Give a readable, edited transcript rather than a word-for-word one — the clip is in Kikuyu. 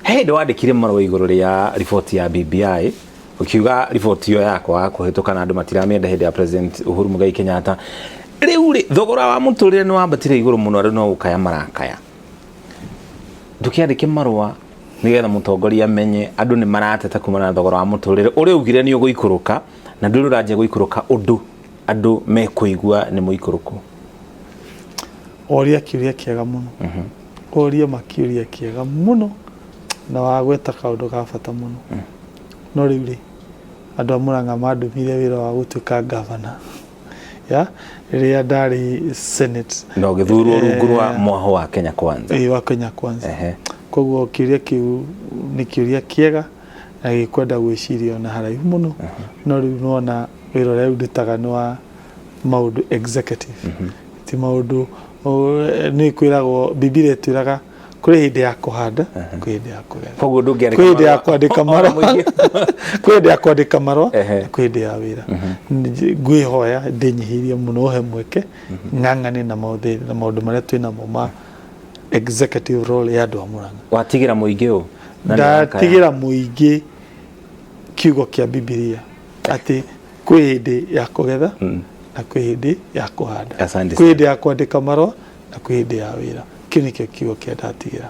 He hĩndĩ wandĩkire marũa igũrũ rĩa riboti ya BBI, ũkiuga riboti ĩyo yakwa kũhĩtũka na andũ matiramĩenda hĩndĩ ya President Uhuru Muigai Kenyatta. Rĩu rĩ, thogora wa mũtũrĩre nĩ wambatire igũrũ mũno, andũ no gũkaya marakaya. Ndũkĩandĩke marũa nĩgetha mũtongoria amenye andũ nĩ marateta kumana na thogora wa mũtũrĩre ũrĩa ugire nĩ ũgũikũrũka na ndũrĩ ũranjia gũikũrũka ũndũ andũ mekũigua nĩ mũikũrũku. Oria kĩũria kĩega mũno. Oria ma kĩũria kĩega mũno na wagweta kaũndũ ga bata mũno. No rĩu rĩ, andũ a Murang'a mandũmire wĩra wa gũtuĩka ngavana ya rĩrĩa ndarĩ Senate. Na ũgĩthurwo rungu rwa mwaho wa Kenya Kwanza. Ĩĩ, wa Kenya Kwanza. Koguo kĩũria kĩu nĩ kĩũria kĩega na gĩkwenda gwĩciria ona haraihu mũno. No rĩu nĩwona wĩra ũrĩa rĩu ndutaga nĩ wa maũndũ executive. Ti maũndũ nĩ kwĩragwo, Bibilia ĩtwĩraga kũrĩ hĩndĩ ya kũhanda, kwĩ hĩndĩ ya kũgetha. Koguo ndũngĩandĩka Kwĩ hĩndĩ ya marũa. kwandĩka marũa. Mũingĩ. Kwĩ hĩndĩ ya kwandĩka marũa na kwĩ hĩndĩ ya wĩra. Ngwĩhoya ndĩnyihĩrie mũno ũhe mweke ng'ang'ane na maũndũ na maũndũ marĩa twĩ namo ma executive role ya andũ a Murang'a. Watigĩra mũingĩ ũ? Na nĩ ũrakaya. Ndatigĩra mũingĩ kiugo kĩa Bibilia atĩ kwĩ hĩndĩ ya kũgetha na kwĩ hĩndĩ ya kũhanda. Asante Kwĩ hĩndĩ ya kwandĩka marũa na kwĩ hĩndĩ ya wĩra. Kĩu nĩkĩo kiugo kĩrĩa ndatigĩra.